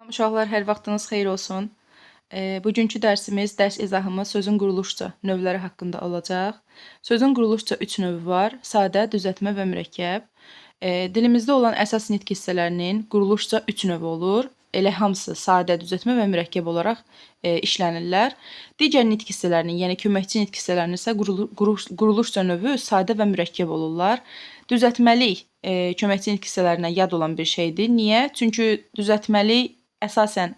Uşaqlar, hər vaxtınız xeyir olsun. Bugünkü dərsimiz, dərs izahımız sözün quruluşca növləri haqqında olacaq. Sözün quruluşca 3 növü var: sadə, düzəltmə və mürəkkəb. Dilimizdə olan əsas nitq hissələrinin quruluşca 3 növü olur. Elə hamısı sadə, düzəltmə və mürəkkəb olaraq işlənirlər. Digər nitq hissələrinin, yəni köməkçi nitq hissələrinin isə quruluşca növü sadə və mürəkkəb olurlar. Düzəltməlik köməkçi nitq hissələrinə yad olan bir şeydir. Niyə? Çünki düzəltməlik əsasən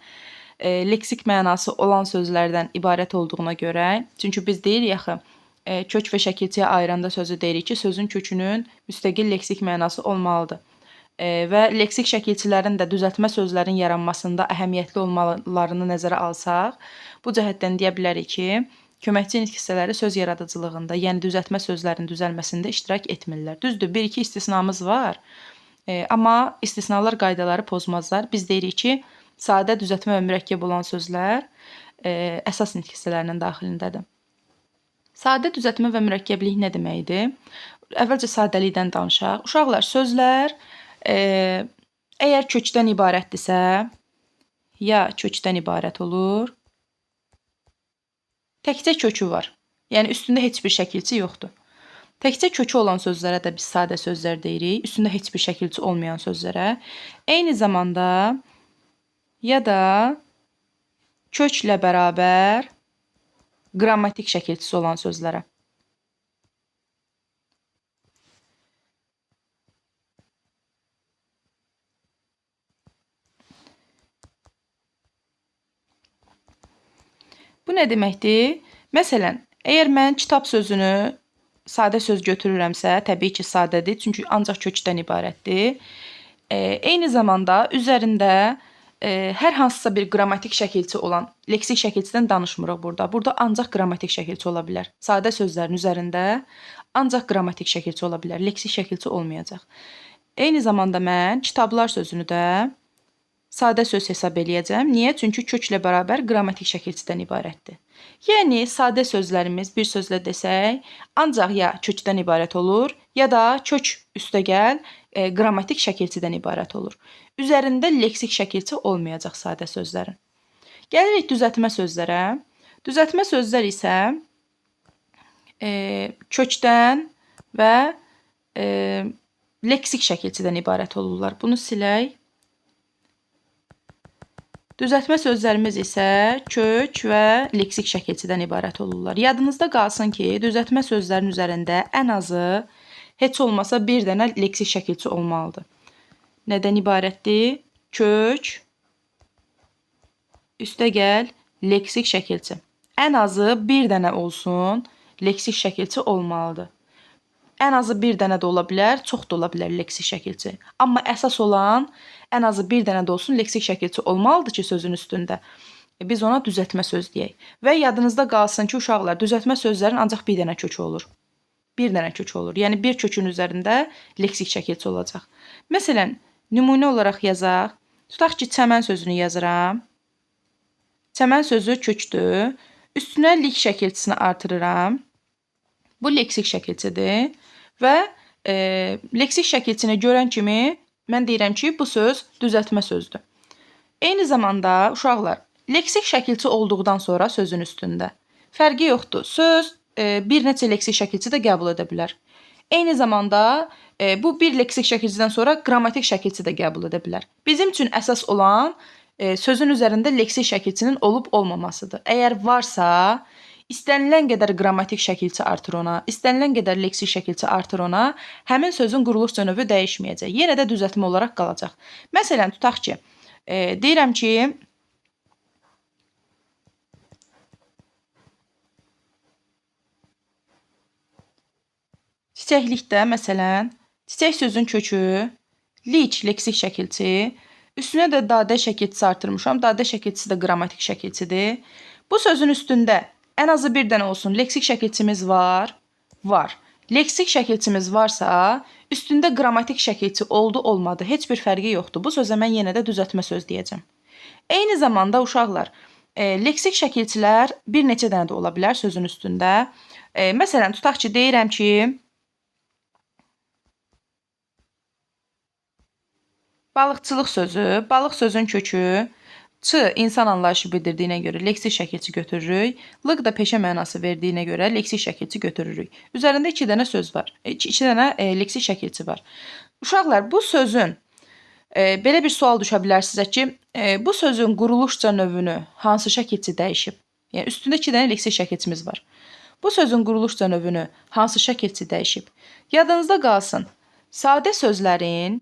leksik mənası olan sözlərdən ibarət olduğuna görə, çünki biz deyirik axı, kök və şəkilçiyə ayıranda sözü deyirik ki, sözün kökünün müstəqil leksik mənası olmalıdır. Və leksik şəkilçilərin də düzəltmə sözlərin yaranmasında əhəmiyyətli olmalarını nəzərə alsaq, bu cəhətdən deyə bilərik ki, köməkçi nitq hissələri söz yaradıcılığında, yəni düzəltmə sözlərin düzəlməsində iştirak etmirlər. Düzdür, bir-iki istisnamız var, amma istisnalar qaydaları pozmazlar. Biz deyirik ki, sadə, düzəltmə və mürəkkəb olan sözlər əsas nitq hissələrinin daxilindədir. Sadə, düzəltmə və mürəkkəblik nə deməkdir? Əvvəlcə sadəlikdən danışaq. Uşaqlar, sözlər əgər kökdən ibarətdirsə, ya kökdən ibarət olur, təkcə kökü var. Yəni, üstündə heç bir şəkilçi yoxdur. Təkcə kökü olan sözlərə də biz sadə sözlər deyirik, üstündə heç bir şəkilçi olmayan sözlərə. Eyni zamanda ya da köklə bərabər qrammatik şəkilçisi olan sözlərə. Bu nə deməkdir? Məsələn, əgər mən kitab sözünü sadə söz götürürəmsə, təbii ki, sadədir, çünki ancaq kökdən ibarətdir. Eyni zamanda üzərində hər hansısa bir qrammatik şəkilçi olan, leksik şəkilçidən danışmırıq burada. Burada ancaq qrammatik şəkilçi ola bilər. Sadə sözlərin üzərində ancaq qrammatik şəkilçi ola bilər, leksik şəkilçi olmayacaq. Eyni zamanda mən kitablar sözünü də sadə söz hesab eləyəcəm. Niyə? Çünki köklə bərabər qrammatik şəkilçidən ibarətdir. Yəni, sadə sözlərimiz bir sözlə desək, ancaq ya kökdən ibarət olur, ya da kök üstəgəl qrammatik şəkilçidən ibarət olur. Üzərində leksik şəkilçi olmayacaq sadə sözlərin. Gəlirik düzəltmə sözlərə. Düzəltmə sözlər isə kökdən və leksik şəkilçidən ibarət olurlar. Bunu silək. Düzəltmə sözlərimiz isə kök və leksik şəkilçidən ibarət olurlar. Yadınızda qalsın ki, düzəltmə sözlərin üzərində ən azı heç olmasa bir dənə leksik şəkilçi olmalıdır. Nədən ibarətdir? Kök, üstəgəl leksik şəkilçi. Ən azı bir dənə olsun, leksik şəkilçi olmalıdır. Ən azı bir dənə də ola bilər, çox da ola bilər leksik şəkilçi. Amma əsas olan ən azı bir dənə də olsun leksik şəkilçi olmalıdır ki, sözün üstündə. Biz ona düzəltmə söz deyək. Və yadınızda qalsın ki, uşaqlar, düzəltmə sözlərin ancaq bir dənə kökü olur. Bir dənə kökü olur. Yəni, bir kökün üzərində leksik şəkilçi olacaq. Məsələn, nümunə olaraq yazaq. Tutaq ki, çəmən sözünü yazıram. Çəmən sözü kökdür. Üstünə lik şəkilçisini artırıram. Bu leksik şəkilçidir və leksik şəkilçini görən kimi mən deyirəm ki, bu söz düzəltmə sözdür. Eyni zamanda uşaqlar, leksik şəkilçi olduqdan sonra sözün üstündə fərqi yoxdur. Söz bir neçə leksik şəkilçi də qəbul edə bilər. Eyni zamanda bu bir leksik şəkilçidən sonra qrammatik şəkilçi də qəbul edə bilər. Bizim üçün əsas olan sözün üzərində leksik şəkilçinin olub olmamasıdır. Əgər varsa, istənilən qədər qrammatik şəkilçi artır ona, istənilən qədər leksik şəkilçi artır ona, həmin sözün quruluş növü dəyişməyəcək. Yenə də düzəltmə olaraq qalacaq. Məsələn, tutaq ki, deyirəm ki, çiçəklikdə, məsələn, çiçək sözün kökü, lik leksik şəkilçi, üstünə də dadə şəkilçisi artırmışam. Dadə şəkilçisi də qrammatik şəkilçidir. Bu sözün üstündə ən azı bir dənə olsun leksik şəkilçimiz var, var. Leksik şəkilçimiz varsa, üstündə qrammatik şəkilçi oldu, olmadı, heç bir fərqi yoxdur. Bu sözə mən yenə də düzəltmə söz deyəcəm. Eyni zamanda uşaqlar, leksik şəkilçilər bir neçə dənə də ola bilər sözün üstündə. Məsələn, tutaq ki, deyirəm ki, Balıqçılıq sözü, balıq sözün kökü, Ç insan anlayışı bildirdiyinə görə leksik şəkilçi götürürük. Lıq da peşə mənası verdiyinə görə leksik şəkilçi götürürük. Üzərində 2 dənə söz var. 2 dənə leksik şəkilçi var. Uşaqlar, bu sözün belə bir sual düşə bilər sizə ki, bu sözün quruluşca növünü hansı şəkilçi dəyişib? Yəni üstündə 2 dənə leksik şəkilçimiz var. Bu sözün quruluşca növünü hansı şəkilçi dəyişib? Yadınızda qalsın. Sadə sözlərin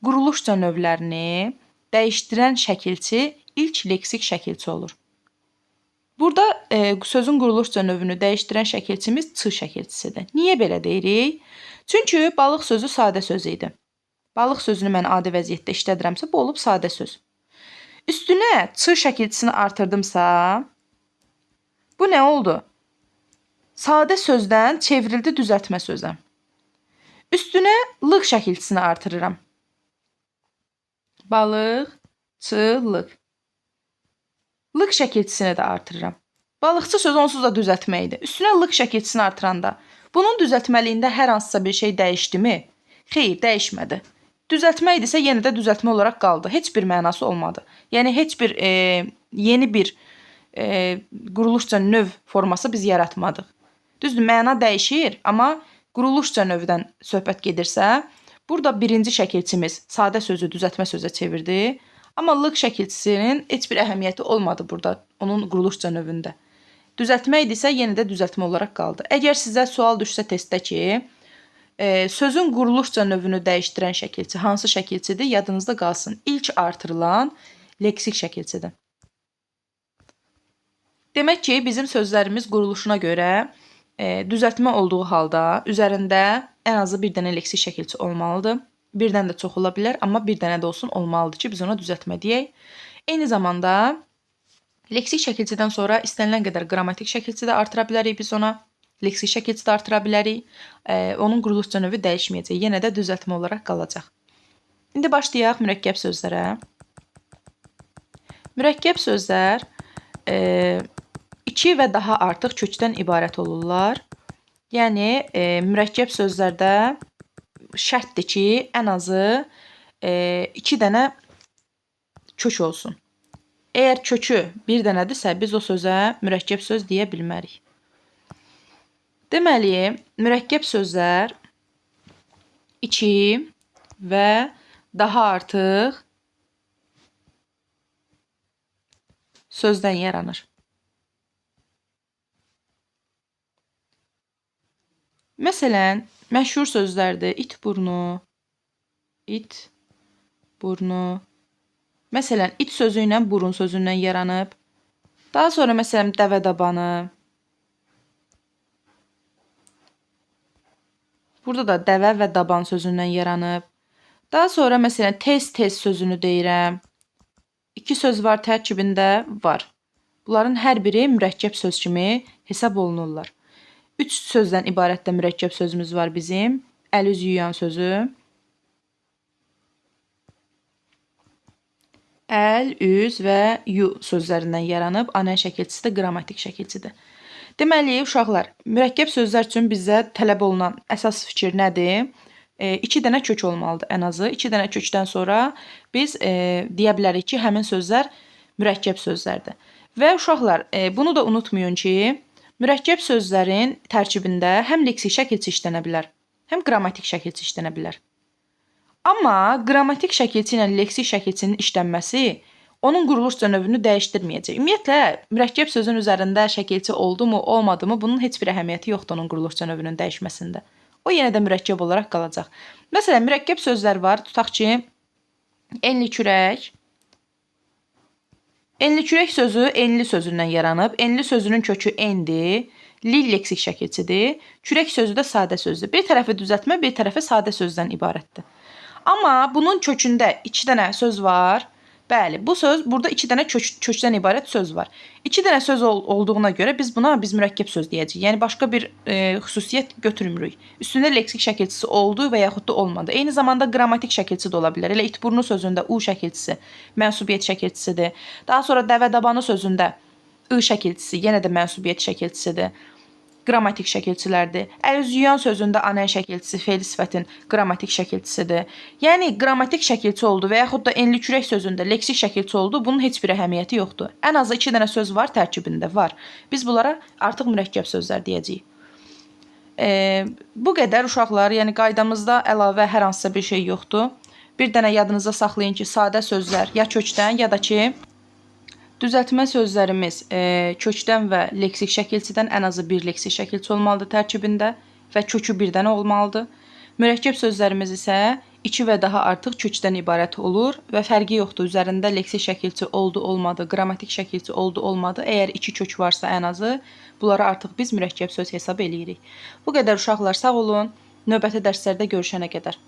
quruluşca növlərini dəyişdirən şəkilçi ilk leksik şəkilçi olur. Burada sözün quruluşca növünü dəyişdirən şəkilçimiz Ç şəkilçisidir. Niyə belə deyirik? Çünki balıq sözü sadə söz idi. Balıq sözünü mən adi vəziyyətdə işlədirəmsə, bu olub sadə söz. Üstünə Ç şəkilçisini artırdımsa, bu nə oldu? Sadə sözdən çevrildi düzəltmə sözə. Üstünə lıq şəkilçisini artırıram. Balıq, çılıq. Lıq şəkilçisini də artırıram. Balıqçı sözü onsuz da düzəltmə idi. Üstünə lıq şəkilçisini artıranda bunun düzəltməliyində hər hansısa bir şey dəyişdimi? Xeyr, dəyişmədi. Düzəltmə idisə yenə də düzəltmə olaraq qaldı. Heç bir mənası olmadı. Yəni heç bir yeni bir quruluşca növ forması biz yaratmadıq. Düzdür, məna dəyişir, amma quruluşca növdən söhbət gedirsə, burada birinci şəkilçimiz sadə sözü düzəltmə sözə çevirdi. Amma lıq şəkilçisinin heç bir əhəmiyyəti olmadı burada, onun quruluşca növündə. Düzəltmə idisə yenə də düzəltmə olaraq qaldı. Əgər sizə sual düşsə testdə ki, sözün quruluşca növünü dəyişdirən şəkilçi hansı şəkilçidir, yadınızda qalsın. İlk artırılan leksik şəkilçidir. Demək ki, bizim sözlərimiz quruluşuna görə düzəltmə olduğu halda üzərində ən azı bir dənə leksik şəkilçi olmalıdır. Birdən də çox ola bilər, amma bir dənə də olsun olmalıdır ki, biz ona düzəltmə deyək. Eyni zamanda leksik şəkilçidən sonra istənilən qədər qrammatik şəkilçi də artıra bilərik biz ona. Leksik şəkilçi də artıra bilərik. Onun quruluşca növü dəyişməyəcək. Yenə də düzəltmə olaraq qalacaq. İndi başlayaq mürəkkəb sözlərə. Mürəkkəb sözlər 2 və daha artıq kökdən ibarət olurlar. Yəni, mürəkkəb sözlərdə şərtdir ki, ən azı 2 dənə kök olsun. Əgər kökü bir dənədirsə, biz o sözə mürəkkəb söz deyə bilmərik. Deməli, mürəkkəb sözlər 2 və daha artıq sözdən yaranır. Məsələn, məşhur sözlərdir. İt burnu, it burnu. Məsələn, it sözü ilə burun sözündən yaranıb. Daha sonra, məsələn, dəvə dabanı. Burada da dəvə və daban sözündən yaranıb. Daha sonra, məsələn, tez-tez sözünü deyirəm. 2 söz var tərkibində, var. Bunların hər biri mürəkkəb söz kimi hesab olunurlar. 3 sözdən ibarət də mürəkkəb sözümüz var bizim. Əl üz yuyan sözü. Əl, üz və yu sözlərindən yaranıb. Anən şəkilçisi də qrammatik şəkilçidir. Deməli, uşaqlar, mürəkkəb sözlər üçün bizə tələb olunan əsas fikir nədir? 2 dənə kök olmalıdır ən azı. 2 dənə kökdən sonra biz deyə bilərik ki, həmin sözlər mürəkkəb sözlərdir. Və uşaqlar, bunu da unutmayın ki, mürəkkəb sözlərin tərkibində həm leksik şəkilçi işlənə bilər, həm qrammatik şəkilçi işlənə bilər. Amma qrammatik şəkilçi ilə leksik şəkilçinin işlənməsi onun quruluşca növünü dəyişdirməyəcək. Ümumiyyətlə, mürəkkəb sözün üzərində şəkilçi oldu mu, olmadı mı, bunun heç bir əhəmiyyəti yoxdur onun quruluşca növünün dəyişməsində. O yenə də mürəkkəb olaraq qalacaq. Məsələn, mürəkkəb sözlər var. Tutaq ki, enli kürək. Enli kürək sözü enli sözündən yaranıb. Enli sözünün kökü endir. Li leksik şəkilçidir. Kürək sözü də sadə sözdür. Bir tərəfi düzəltmə, bir tərəfi sadə sözdən ibarətdir. Amma bunun kökündə 2 dənə söz var. Bəli, bu söz burada 2 dənə kökdən ibarət söz var. 2 dənə söz olduğuna görə biz buna mürəkkəb söz deyəcəyik. Yəni başqa bir xüsusiyyət götürmürük. Üstündə leksik şəkilçisi oldu və yaxud da olmadı. Eyni zamanda qrammatik şəkilçisi də ola bilər. Elə itburnu sözündə u şəkilçisi mənsubiyyət şəkilçisidir. Daha sonra dəvə dabanı sözündə ı şəkilçisi yenə də mənsubiyyət şəkilçisidir. qrammatik şəkilçilərdir. Əl-üz yuyan sözündə anən şəkilçisi fe'li sifətin qrammatik şəkilçisidir. Yəni qrammatik şəkilçi oldu və yaxud da enli kürək sözündə leksik şəkilçi oldu, bunun heç bir əhəmiyyəti yoxdur. Ən azı 2 dənə söz var tərkibində, var. Biz bunlara artıq mürəkkəb sözlər deyəcəyik. Bu qədər uşaqlar, yəni qaydamızda əlavə hər hansısa bir şey yoxdur. Bir dənə yadınızda saxlayın ki, sadə sözlər ya kökdən, ya da ki düzəltmə sözlərimiz kökdən və leksik şəkilçidən ən azı bir leksik şəkilçi olmalıdır tərkibində və kökü bir dənə olmalıdır. Mürəkkəb sözlərimiz isə 2 və daha artıq kökdən ibarət olur və fərqi yoxdur. Üzərində leksik şəkilçi oldu, olmadı, qrammatik şəkilçi oldu, olmadı. Əgər 2 kök varsa ən azı, bunlara artıq biz mürəkkəb söz hesab eləyirik. Bu qədər uşaqlar, sağ olun. Növbəti dərslərdə görüşənə qədər.